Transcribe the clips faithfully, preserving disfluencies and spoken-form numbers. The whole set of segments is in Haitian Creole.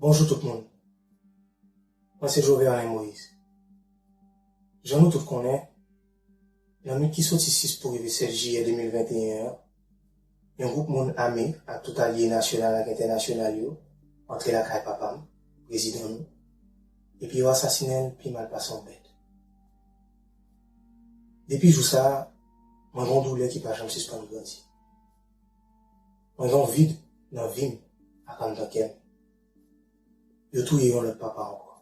Bonjou tout moun. Mwen se Joverlin Moïse. Jan nou tout konnen, nan nwit ki soti sis pou rive sèt jiyè de mil venteyen an, yon gwoup moun ame ak tout alye nasyonal ak entènasyonal yo antre lakay papa m, prezidan nou, epi yo asasinen l pi mal pase yon bèt. Depi jou sa a, mwen gen yon doulè ki pa janm sispann grandi. Mwen gen yon vid nan vi m ak anndan kè m. Yo touye yon lòt papa ankò,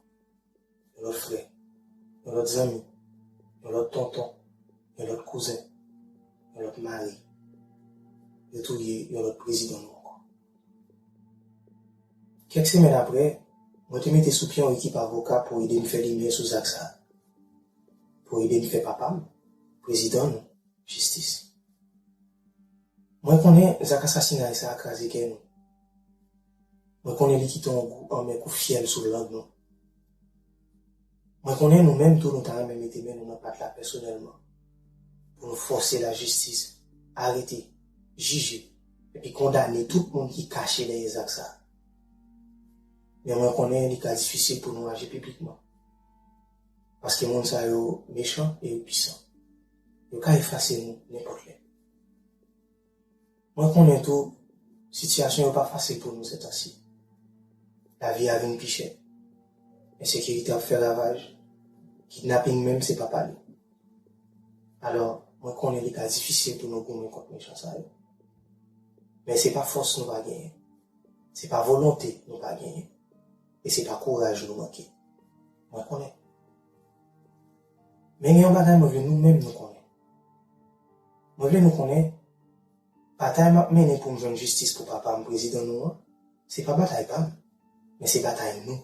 yon lòt frè, yon lòt zanmi, yon lòt tonton, yon lòt kouzen, yon lòt mari. Yo touye yon lòt prezidan nou ankò. Kèk semèn apre, mwen te mete sou pye yon ekip avoka pou ede n fè limyè sou zak sa a, pou ede n fè papa m, prezidan nou, jistis. Mwen konnen zak asasinay sa a kraze kè nou. Mwen konnen li kite yon gou anmè kou fyèl sou lang nou. Mwen konnen nou menm tou nou ta renmen mete men nou nan pat la pèsonèlman pou nou fòse lajistis arete, jije, epi kondane tout moun ki kache dèyè zak sa a. Men mwen konnen li ka difisil pou nou aji piblikman. Paske moun sa yo mechan e yo pwisan. Yo ka efase nou nenpòt lè. Mwen konnen tou, sitiyasyon yo pa fasil pou nou sètansi. Lavi a vin pi chè. Ensekirite ap fè ravaj. Kidnaping menm se pa pale. Alò, mwen konnen li ka difisil pou nou goumen kont mechan sa yo. Men se pa fòs nou pa genyen. Se pa volonte nou pa genyen. E se pa kouraj nou manke. Mwen konnen. Men gen yon bagay mwen vle nou menm nou konnen. Mwen vle nou konnen, batay m ap mennen pou m jwenn jistis pou papa m, prezidan nou an, se pa batay pa m, men se batay nou.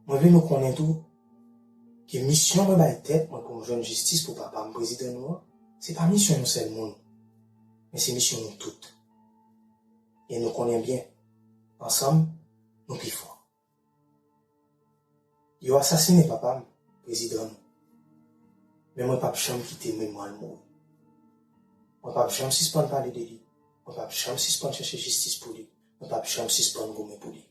Mwen vle nou konnen tou ke misyon mwen bay tèt mwen pou m jwenn jistis pou papa m, prezidan nou an, se pa misyon yon sèl moun, men se misyon nou tout. E nou konnen byen, ansanm, nou pi fò. Yo asasinen papa m, prezidan nou. Men mwen p ap janm kite memwa l mouri. Mwen p ap janm sispann pale de li. Mwen p ap janm sispann chèche jistis pou li. Mwen p ap janm sispann goumen pou li.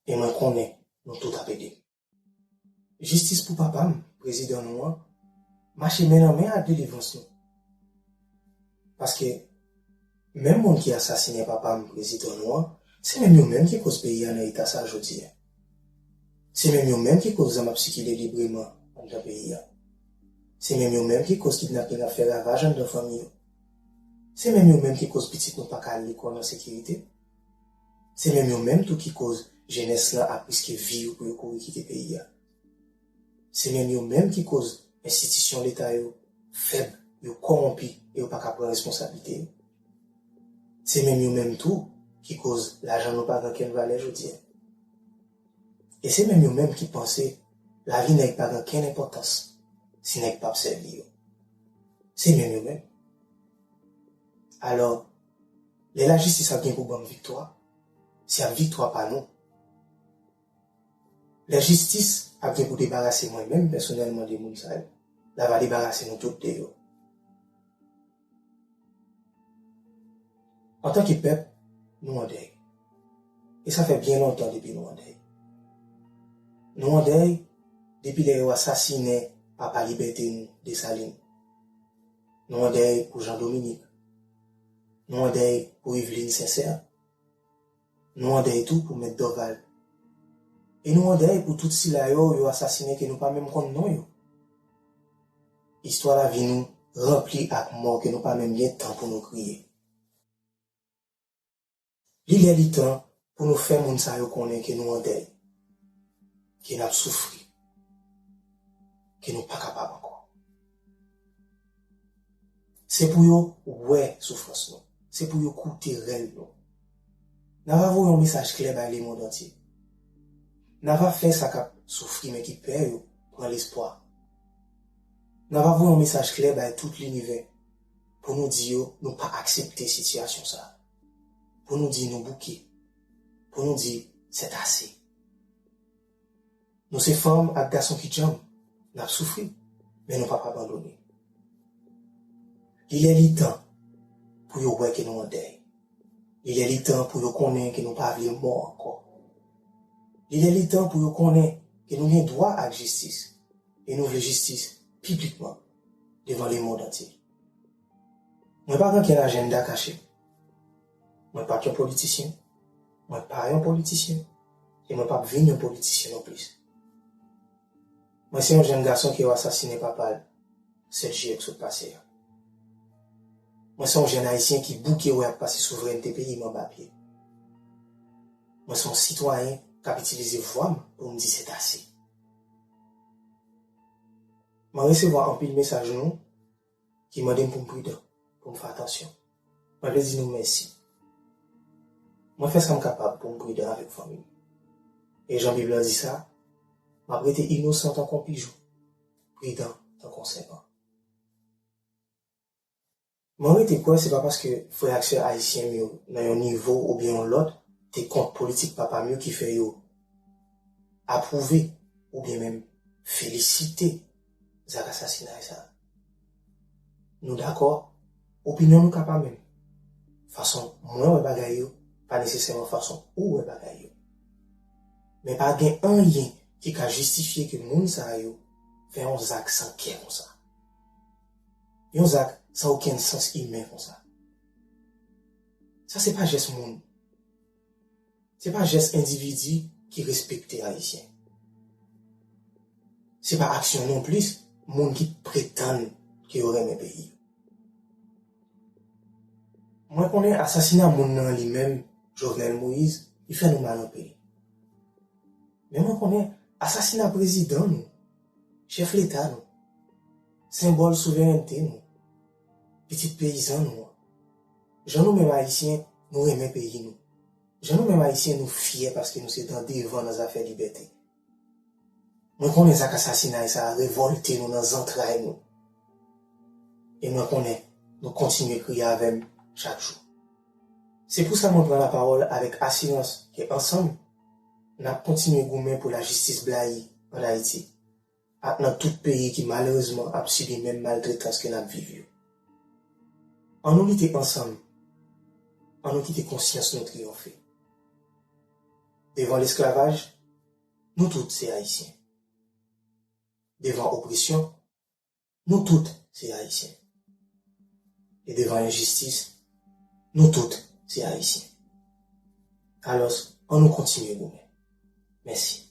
E mwen konnen nou tout ap ede m. Jistis pou papa m, prezidan nou an, mache men nan men ak delivrans nou. Paske, menm moun ki asasinen papa m, prezidan nou an, se menm yo menm ki koz peyi a nan eta sa jodi a. Se menm yo menm ki koz zam ap sikile libreman anndan peyi a. Se menm yo menm ki koz kidnaping ap fè ravaj anndan fanmi yo. Se menm yo menm ki koz pitit nou pa ka al lekòl an sekirite. Se menm yo menm tou ki koz jenès lan ap riske vi yo pou yo kouri kite peyi a. Se menm yo menm ki koz enstitisyon leta yo fèb, yo kòwonpi e yo pa ka pran responsablite yo. Se menm yo menm tou ki koz lajan nou pa gen okenn valè jodi a. E se menm yo menm ki panse lavi nèg pa gen okenn enpòtans si nèg p ap sèvi yo. Se menm yo menm. Alò, lè lajistis ap gen pou ban m viktwa, se ap viktwa pa nou. Lè jistis ap gen pou debarase mwen menm pèsonèlman de moun sa yo, l ava debarase nou tout de yo. Antanke pèp, nou an dèy. E sa fè byen lontan depi nou an dèy. Nou an dèy depi lè yo asasinen papa libète nou, Desalin. Nou an dèy pou Jean Dominique. Nou an dèy pou Yveline Sincère. Nou an dèy tou pou Mèt Dorval. E nou an dèy pou tout sila yo yo asasinen ke nou pa menm konn non yo. Istwa lavi nou ranpli ak mò ke nou pa menm gen tan pou nou kriye. Li lè li tan pou nou fè moun sa yo konnen ke nou an dèy, ke n ap soufri, ke nou pa kapab ankò. Se pou yo wè soufrans nou. Se pou yo koute rèl nou. N ava voye yon mesaj klè bay lemonn antye. N ava fè sa k ap soufri men ki pè yo pran lespwa. N ava voye yon mesaj klè bay tout linivè pou nou di yo nou pa aksepte sitiyasyon sa a. Pou nou di nou bouke. Pou nou di c'est assez. Nou se fanm ak gason ki djanm, n ap soufri, men nou p ap abandone. Li lè li tan pou yo wè ke nou an dèy. Li lè li tan pou yo konnen ke nou pa vle mò ankò. Li lè li tan pou yo konnen ke nou gen dwa ak jistis, e nou vle jistis piblikman devan lemonn antye. Mwen pa gen okenn ajanda kache. Mwen pa t yon politisyen. Mwen pa yon politisyen. E mwen p ap vin yon politisyen nonplis. Mwen se yon jèn gason ke yo asasinen papa l sèt jiyè k sot pase a. Mwen se yon jèn ayisyen ki bouke wè y ap pase souvrènte peyi m anba pye. Mwen se yon sitwayen k ap itilize vwa m pou m di sètase. Mwen resevwa anpil mesaj nou ki mande m pou m pridan, pou m fè atansyon. Mwen vle di nou mèsi. Mwen fè sa m kapab pou m pridan avèk fanmi m. E jan Bib lan di sa, m ap rete inosan tankou yon pijou, pridan tankou yon sèpan. Mwen rete kwè se pa paske frè ak sè ayisyen m yo nan yon nivo oubyen yon lòt te kont politik papa m yo ki fè yo apwouve oubyen menm felisite zak asasinay sa a. Nou dakò, opinyon nou ka pa menm. Fason mwen wè bagay yo pa nesesèman fason ou wè bagay yo. Men pa gen anyen ki ka jistifye ke moun sa yo fè yon zak san kè konsa. Yon zak san okenn sans imen konsa. Sa se pa jès moun. Se pa jès endividi ki respekte Ayisyen. Se pa aksyon nonplis moun ki pretann ke yo renmen peyi yo. Mwen konnen asasina moun nan li menm, Jovenel Moïse, li fè nou mal anpil. Men mwen konnen asasina prezidan nou, chèf leta nou, senbòl souverènte nou, pitit peyizan nou an. Jan nou menm Ayisyen, nou renmen peyi nou. Jan nou menm Ayisyen, nou fyè paske nou se dan devan nan zafè libète. Mwen konnen zak asasinay sa a revòlte nou nan zantray nou. E mwen konnen nou kontinye kriye avè m chak jou. Se pou sa mwen pran lapawòl avèk asirans ke ansanm, n ap kontinye goumen pou lajistis blayi ann Ayiti ak nan tout peyi ki malerezman ap sibi menm maltretans ke n ap viv yo. Ann nou lite ansanm, ann nou kite konsyans nou triyonfe. Devan lesklavaj, nou tout se Ayisyen. Devan opresyon, nou tout se Ayisyen. E devan enjistis, nou tout se Ayisyen. Alòs, ann nou kontinye goumen. Mèsi.